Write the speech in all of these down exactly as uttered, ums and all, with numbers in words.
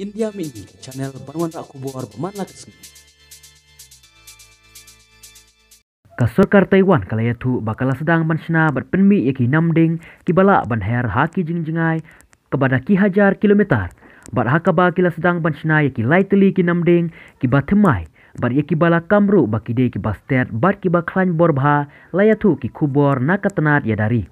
India Mini, channel ban wanrah khubor ba man la ka sngi. Ka sorkar Taiwan ka la ïathuh ba ka la sdang ban shna bad pynmih ïa ki namding ki ba lah ban her ha ki jingjngai kaba da ki hajar kilometer. Bad ha kaba ki la sdang ban shna ïa ki lai tylli ki namding ki ba thymmai bad ïa ki ba la kam ruh ba ki dei ki ba stet bad ki ba khlaiñ bor bha, la ïathuh ki khubor na ka tnat ïada ri.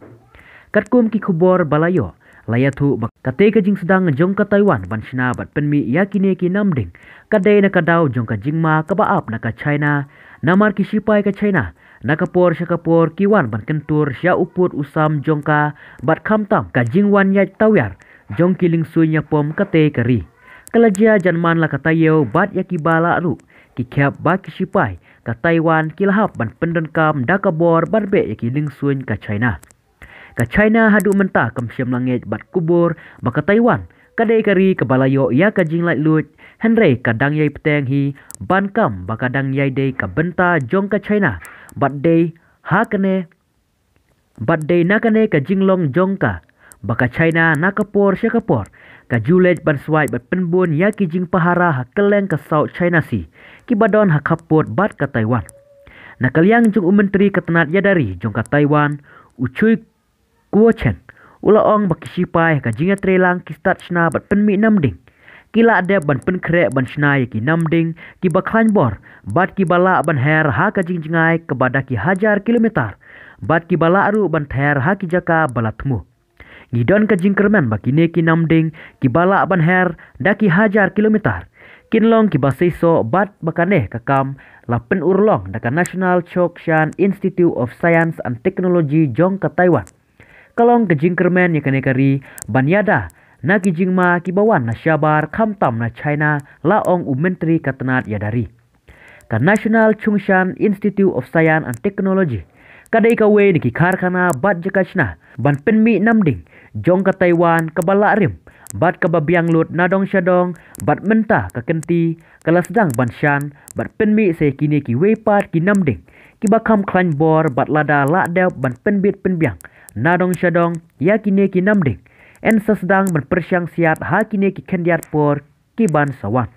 Katkum ki khubor ba la ïoh, la ïathuh ba katei ka jingsdang jong ka Taiwan ban shna bad pynmih ïa kine ki namding ka dei na ka daw jong ka jingma kaba ap na ka China, namar ki shipai ka China na ka por sha ka por ki wan ban kyntur sha u pud u sam jong ka, bad khamtam ka jingwan ïaid tawiar jong ki lyngsuiñ ïapom katei ka ri. Ka la jia jan man la ka taïew bad ïa ki ba lah ruh ki khep ba ki shipai ka Taiwan ki la hap ban pyndonkam da ka bor ban beh ïa ki lyngsuiñ ka China. Ka China haduh mynta kam shym la ngeit bad kubur ba ka Taiwan ka dei ka ri kaba la ïoh ïa ka jinglaitluid, hynrei ka dang ïai bteng hi ban kam ba ka dang ïai dei ka bynta jong ka China, bad dei ha kane, bad dei na kane ka jinglong jong ka ba ka China na ka por sha ka por ka ju leit ban swai bad pynbun ïa ki jingpahara ha kylleng ka South China Sea ki ba don ha khappud bad ka Taiwan. Na ka liang jong u Myntri ka tnat ïada ri jong ka Taiwan, u Chui Kuo Cheng, u la ong ba ki shipai ha ka jingïatreilang ki stad shna bad pynmih namding ki lah dep ban pynkhreh ban shna ïa ki namding ki ba khlaiñ bor bad ki ba lah ban her ha ka jingjngai kaba da ki hajar kilometer, bad ki ba lah ruh ban ther ha ki jaka ba la thmu. Ngi don ka jingkyrmen ba kine ki namding ki ba lah ban her da ki hajar kilometer kin long ki ba seisoh bad ba kane ka kam la pynurlong da ka National Chongshan Institute of Science and Technology jong ka Taiwan. Ka long ka jingkyrmen ïa kane ka ri ban ïada na ki jingma ki ba wan na shabar khamtam na China, la ong u Myntri ka tnat ïada ri. Ka National Chongshan Institute of Science and Technology ka dei kawei na ki karkhana bad jaka shna ban pynmih namding jong ka Taiwan kaba lah rim bad kaba biang lut na dong sha dong, bad mynta ka kynti ka la sdang ban shan bad pynmih sa ïa kine kiwei pat ki namding ki ba kham khlaiñ bor, bad lada lah dep ban pynbit pynbiang na dong sha dong ïa kine ki namding, yn sa sdang ban pyrshang siat ha kine ki khyndiat por ki ban sa wan.